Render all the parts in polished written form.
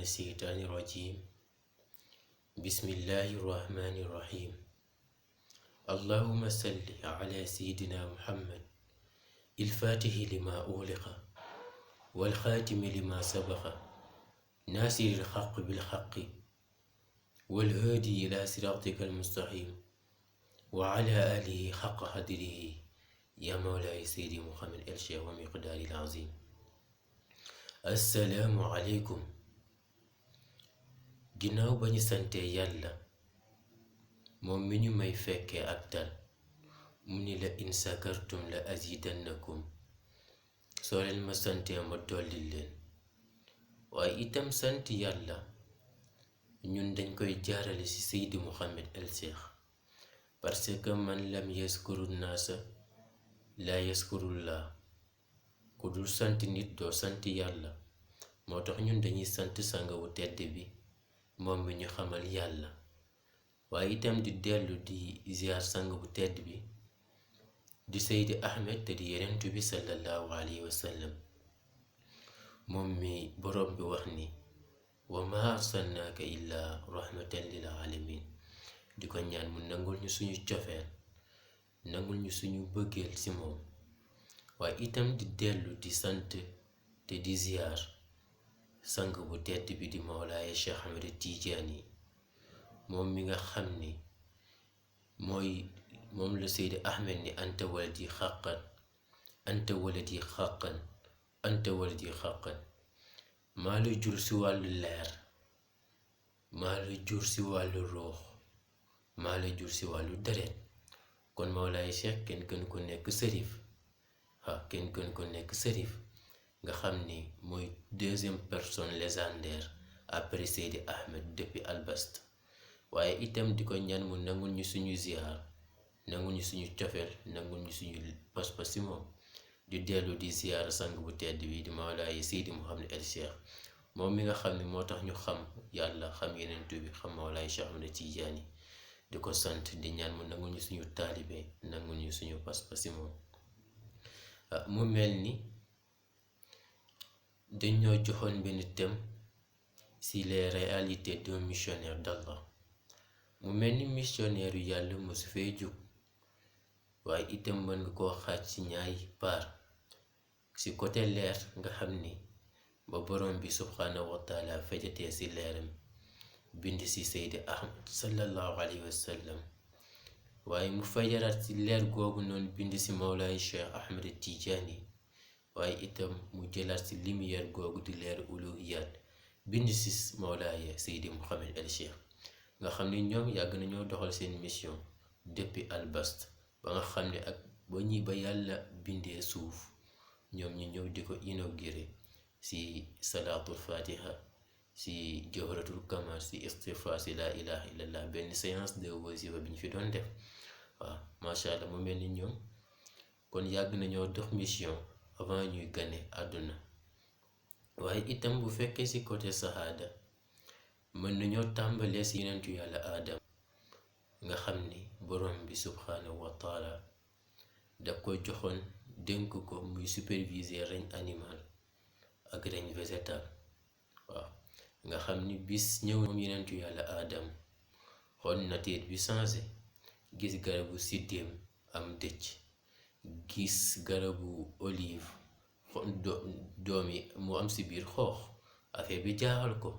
الشيطان الرجيم بسم الله الرحمن الرحيم اللهم صل على سيدنا محمد الفاتح لما أغلق والخاتم لما سبق ناصر الحق بالحق والهادي إلى صراطك المستقيم وعلى آله حق قدره يا مولاي سيدي محمد الشيخ ومقدار العظيم. السلام عليكم. ginnaaw ba ñu sante yàlla moom mi ñu may fekkee ak tal mu ni la in sakartum la azidannakum, soo leen ma santee ma dolli leen. waaye itam sant yàlla ñun dañ koy jaarale ci Seydi Muhammad el Cheikh, parce que man lam yaskuru naasa la yaskurullah, ku dul sant nit doo sant yàlla. moo tax ñun dañuy sant sanga wu tedd bi moom mi ñu xamal yàlla, waaye itam di dellu di ziar sang bu tedd bi di Seydi Ahmed te di yenentu bi sallallahu alayhi wa sallam, moom mi boroom bi wax ni wa ma arsalnaaka illa rahmatan lil alamin. di ko ñaan mu nangul ñu suñu cofeel, nangul ñu suñu bëggeel ci moom. waaye itam di dellu di sant te di ziar sang bu tedd bi di Mawlaaya Cheikh Ahmed Tidiane, moom mi nga xam ni moom la Seydi Ahmed ni anta waladi xaqan, anta waladi xaqan, anta waladi xaqan. maa la jur ci wàllu leer, maa la jur ci wàllu ruux, maa la jur ci wàllu deret. kon Mawlaaya Cheikh kenn gën ko nekk sërif, kenn gën ko nekk sërif, nga xam ni mooy deuxième personne légendaire après Seydi Ahmed depuis albast. waaye itam di ko ñaan mu nangul ñu suñu ziar, nangul ñu suñu cofeel, nangul ñu suñu pas-pas ci moom. di dellu di ziar sang bu tedd bi di Mawlaaya Seydi Muhammad el Cheikh, moom mi nga xam ne moo tax ñu xam yàlla, xam yenentu bi, xam Mawlaaya Cheikh Ahmed Tidiane. di ko sant di ñaan mu nangul ñu suñu taalibe, nangul ñu suñu pas-pas ci moom. mu mel ni dañoo joxoon benn thème ci les réalités d'un missionnaire d'Allah. mu mel ni missionnaire yu yàlla mosu fee jóg, waaye itam mën nga koo xaaj ci ñaari part. ci côté leer nga xam ni ba borom bi subhanahu wa taala fejatee ci leeram bind ci Seydi Ahmed sallallahu alayhi wa sallam, waaye mu fajaraat ci leer googu noonu bind ci Mawlaaya Cheikh Ahmed Tidiane. waaye itam mu jëlaat ci lumière googu di leer uluhiyaat bind ci Mawlaaya Seydi Muhammad el Cheikh, nga xam ni ñoom yàgg nañoo doxal seen mission depuis albast, ba nga xam ne ak ba yàlla bindee suuf ñoom ñu ñëw di ko inauguré ci salaatul fatiha, ci jawharatul kamal, ci istighfar, ci la ilaha illallah, benn séance de wasifa bi ñu fi doon def. waaw macha allah, mu mel ni ñoom kon yàgg nañoo dox mission avant ñuy gane àdduna. waaye itam bu fekkee ci côté sahaada, mën nañoo tàmbalee ci yenentu yàlla aadam, nga xam ni borom bi subhanahu wa taala da ko joxoon dénk ko muy superviser règne animal ak règne végétal. waaw nga xam ni bis ñëw moom yenentu yàlla aadam xool nature bi changé, gis garabu siddéem am dëcc, gis garabu olive doom yi mu am ci biir xoox. affaire bi jaaxal ko,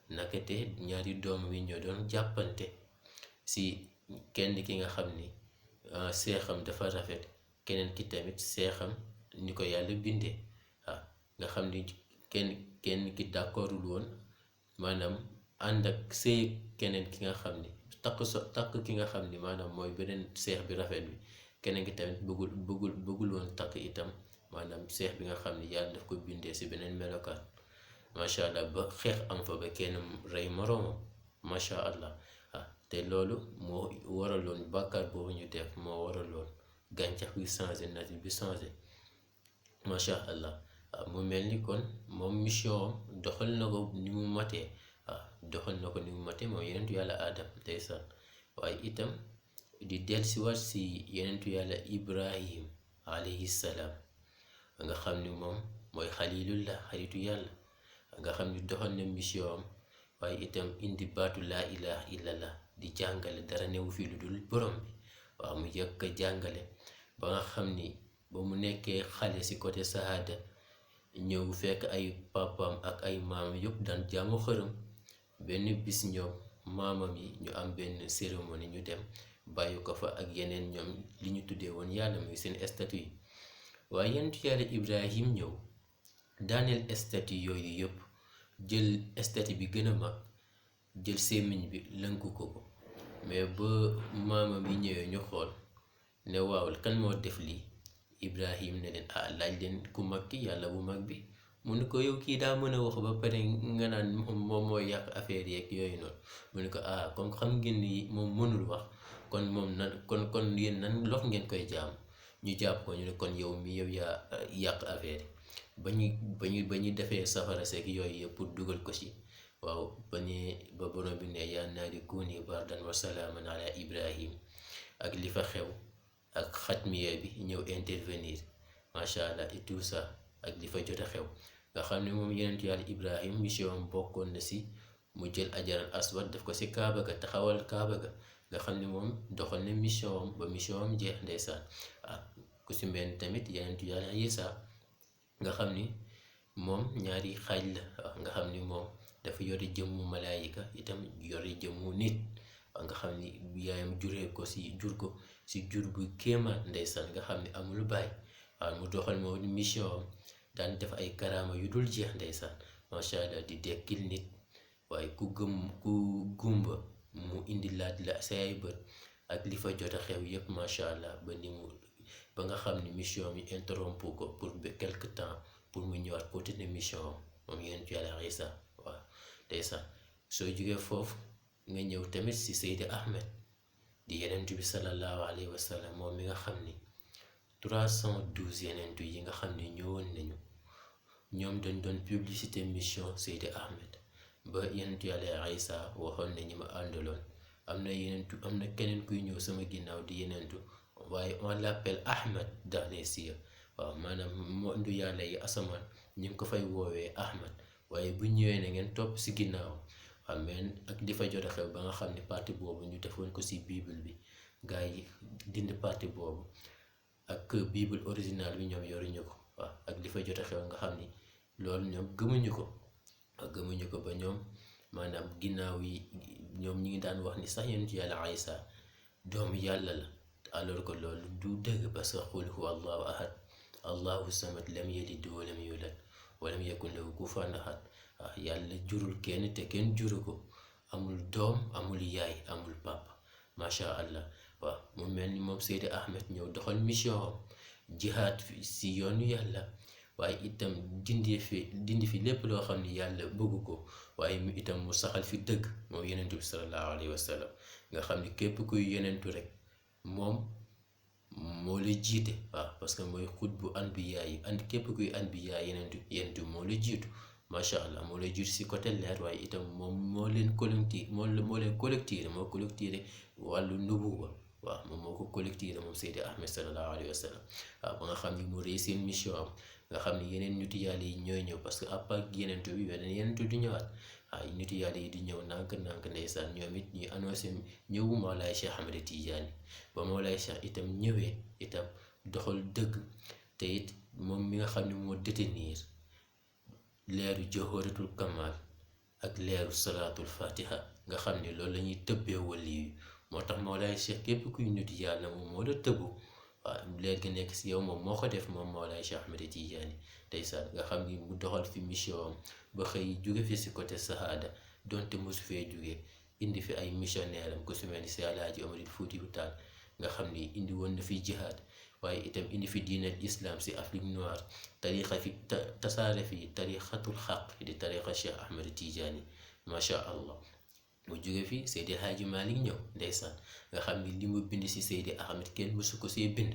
nakate ñaari doom wi ñoo doon jàppante ci kenn ki nga xam ni seexam dafa rafet, keneen ki tamit seexam ni ko yàlla bindee. nga xam ni kenn ki d'accordul woon maanaam ànd ak sëy keneen ki nga xam ni takk ki nga xam ni maanaam mooy beneen seex bi rafet bi. keneen ki tamit bëggul woon takk itam maanaam seex bi nga xam ni yàlla daf ko bindee ci beneen melokaan. macha allah ba xeex am fa ba kenn rey moroomam. macha allah te loolu moo waraloon bàkkaar boobu ñu def, moo waraloon gàncax bi changé, nature bi changé. macha allah mu mel ni kon moom mission doxal na ko ni mu matee. doxal na ko ni mu matee moom yenentu yàlla aadam ndeysaan. waaye itam di dellusiwaat ci yenentu yàlla Ibrahim alayhi salaam, nga xam ni moom mooy xalilullah, xaritu yàlla. nga xam ni doxal na mission am waaye itam indi baatu laa ilaha illallah di jàngale dara newu fi lu dul borom bi. waaw mu yëkk jàngale ba nga xam ni ba mu nekkee xale ci côté sahada ñëw fekk ay papam ak ay maamam yëpp daan jaamu xërëm. benn bis ñoom maamam yi ñu am benn cérémonie ñu dem bàyyi ko fa ak yeneen ñoom li ñu tuddee woon yàlla muy seen statue yi. waaye yenentu yàlla Ibrahim ñëw daaneel statue yooyu yëpp jël statue bi gën a mag jël sémmiñ bi lënku ko mais ba maamam yi ñëwee ñu xool ne waaw kan moo def lii. Ibrahim ne leen laaj leen ku mag ki yàlla bu mag bi. mu ne ko yow kii daa mën a wax ba pare nga naan moom mooy yàq affaire yeeg yooyu noonu. mu ne ko comme xam ngeen ni moom mënul wax kon moom nan kon yéen nan lox ngeen koy jaam. ñu jàpp ko ñu ne kon yow mi yow yaa yàq affaire ba ñu defee safara seeg yooyu yëpp pour dugal ko ci. waaw ba borom bi ne yaa naari kuuni bardan wa salaaman ala Ibrahim ak li fa xew ak xatmiya bi ñëw intervenir macha allah et tout ça ak li fa jot a xew nga xam ne moom yenentu yàlla Ibrahim mission am bokkoon na ci mu jël ajaral aswad def ko ci kaaba ga taxawal kaaba ga nga xam ne moom doxal na mission am ba mission am jeex ndeysaan. ku ci mel tamit yenentu yàlla Isa nga xam ni moom ñaari xaaj la nga xam ni moom dafa yore jëmmu malaayika itam yore jëmmu nit nga xam ni yaayam jur ko ci jur bu kéemaan ndeysaan nga xam ni amul baay. mu doxal moo mission am daan def ay karaama yu dul jeex ndeysaan macha allah di dekkil nit waaye ku gumba mu indi laat la say ay bët ak li fa jot a xew yépp macha allah ba nga xam ni mission mi interrompu ko pour quelque temps pour mu ñëwaat continuer mission am moom yenentu yàlla Isa. waaw ndeysaan soo jógee foofu nga ñëw tamit ci Seydi Ahmed di yenentu bi sallallahu alayhi wa sallam moom mi nga xam ni 312 yenentu yi nga xam ne ñëwoon nañu ñoom dañ doon publicité mission Seydi Ahmed ba yenentu yàlla Isa waxoon na ñi ma àndaloon am na keneen kuy ñëw sama ginnaaw di yenentu waaye on l'appelle Ahmed dans les cieux. waaw maanaam mondu yàlla yi asamaan ñu ngi ko fay woowee Ahmed waaye bu ñëwee na ngeen topp ci ginnaaw. waaw mais ak di fa jot a xew ba nga xam ne partie boobu ñu defoon ko ci bible bi gaa yi dindi partie boobu ak bible original bi ñoom yoruñu ko. waaw ak di fa jot a xew nga xam ni loolu ñoom gëmuñu ko ba ñoom maanaam ginnaaw yi ñoom ñi ngi daan wax ni sax yonent yàlla Isa doomu yàlla la alors que loolu du dëgg parce que qul huwa allahu ahad allahu samad lam yalid wa lam yulad wa lam yakun lahu kufuwan ahad. yàlla jurul kenn te kenn juru ko amul doom amul yaay amul papa macha allah. waaw mu mel ni moom Seydi Ahmed ñëw doxal mission am jihaad ci yoonu yàlla waaye itam dindi fi lépp loo xam ni yàlla bëgg ko waaye mu itam mu saxal fi dëgg moom yenentu bi sallallahu alayhi wa sallam nga xam ni képp kuy yenentu rek moom moo la jiite. waaw parce que mooy xutbu anbiya yi képp kuy anbiya yenentu moo la jiitu macha allah moo lay jiitu ci côté leer waaye itam moom moo leen collecté wàllu nubuwa. waaw moom moo ko collecté moom Seydi Ahmed sallallahu alayhi wa sallam. ba nga xam ni mu réussir mission am nga xam ni yeneen nitu yàlla yi ñooy ñëw parce que à part yenentu bi yenentu du ñëwaat. nitu yàlla yi di ñëw nànk ndeysaan ñoom it ñuy annoncé ñëwu Mawlaay Cheikh Ahmed Tidiane ba Mawlaay Cheikh itam ñëwee itam doxal dëgg te it moom mi nga xam ne moo détenir leeru jawharatul kamal ak leeru salaatul fatiha nga xam ne loolu la ñuy tëbbee wali yi moo tax Mawlaay Cheikh képp kuy nit yàlla moom moo la tëbbu. waaw leer gi nekk ci yow moom moo ko def moom Mawlaay Cheikh Ahmed Tidiane ndeysaan nga xam ni mu doxal fi mission am ba xëy jóge fi ci côté sahada donte mosu fee jóge indi fi ay missionnaire am ku ci mel ni si Alaaji Omar Fuutiyu Taal nga xam ni indi woon na fi jihaad waaye itam indi fi diinal islam ci Afrique noire tarixa fi tasaare fi tarixatul xaq di tarixa Cheikh Ahmed Tidiane macha allah. mu jóge fi Seydi Hadji Malick ñëw ndeysaan nga xam ni li mu bind ci Seydi Ahmed kenn mësu ko see bind.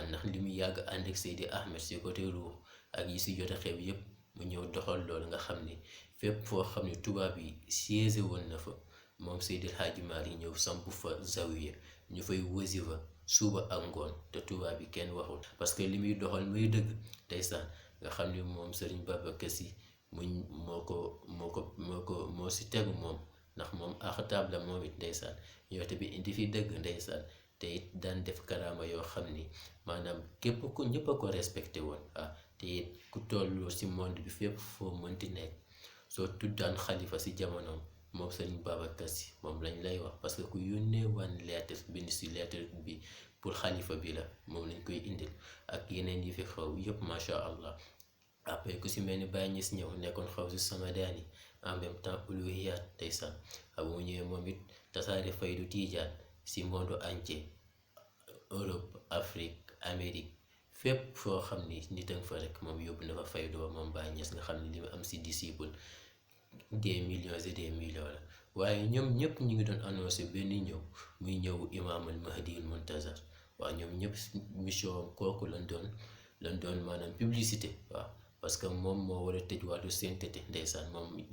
ndax li mu yàgg ànd ak Seydi Ahmed ci côté ruux ak yi ci jot a xew yépp mu ñëw doxal loolu nga xam ni fépp foo xam ne tubaab yi siège woon na fa moom Seydi Hadji Malick ñëw samp fa zawiya ñu fay wasifa suba ak ngoon te tubaab yi kenn waxul parce que li muy doxal muy dëgg ndeysaan nga xam ni moom Serigne Babacar Sy moo si tegu moom ndax moom axtaab la moom it ndeysaan yoote bi indi fi dëgg ndeysaan te it daan def karaama yoo xam ni maanaam képp ku ñëpp a ko respecté woon te it ku tollu si monde bi fépp foo mënti nekk soo tuddaan xalifa si jamonoom moom Sëriñ Babacar Si moom lañ lay wax parce que ku yónnee wan lettre bind si lettre bi pour xalifa bi la moom lañ koy indil ak yeneen yi fi xew yëpp macha allah. après ku si mel ni Baye Niass ñëw nekkoon xaw si Samadaani en même temps uluhiyaat ndeysaan mu ñëwee moom it tasaare faydu tiijaan si monde entier Europe Afrique Amérique fépp foo xam ni nit a fa rek moom yóbbu na fa faydu ba moom Baye Niass nga xam ni li mu am si disciple des millions et des millions la waaye ñoom ñëpp ñu ngi doon annoncé benn ñëw muy ñëw imaam al Mahdi Muntazar waaw ñoom ñëpp mission kooku lañ doon maanaam publicité waaw parce que moom moo war a tëj wàllu sainteté ndeysaan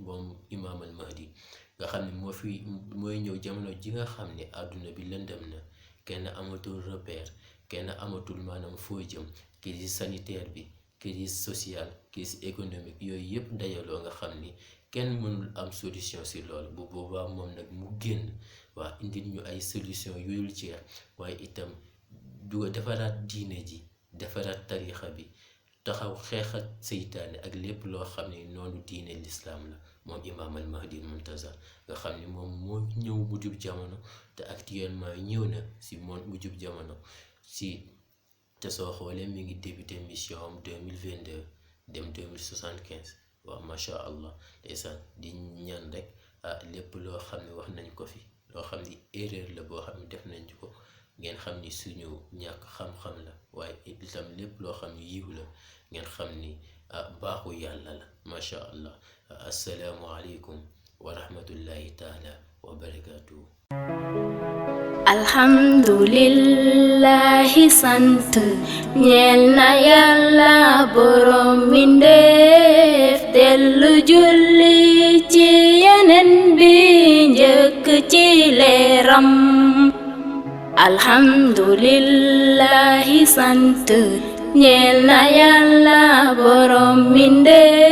moom imaam al Mahdi nga xam ne mooy ñëw jamono ji nga xam ne àdduna bi lëndëm na kenn amatul repère kenn amatul maanaam foo jëm crise sanitaire bi crise sociale crise économique yooyu yëpp dajaloo nga xam ni kenn mënul am solution si loolu bu boobaa moom nag mu génn waa indil ñu ay solution yooyul jeex waaye itam du defaraat diine ji defaraat tarixa bi taxaw xeexat seytaane ak lépp loo xam ne noonu diine lislaam la moom imaam al Mahdi Muntazar nga xam ni moom moo ñëw mujjub jamono te actuellement ñëw na si moom mujjub jamono te soo xoolee mi ngi débuté mission am 2022 dem 2075 waaw macha allah ndeysaan di ñaan rek lépp loo xam ne wax nañ ko fi loo xam ni erreur la boo xam ne def nañ ko ngeen xam ni suñu ñàkk xam-xam la waaye itam lépp loo xam ni yiw la ngeen xam ni baaxu yàlla la macha allah assalaamu aleykum wa rahmatullahi taala wa barakatuhu. alhamdulillahi sant ñeel na yàlla borom mbindeef dellu julli ci yeneen bi njëkk ci leeram alhamdulillahi sant ñeel na yàlla borom mbindeef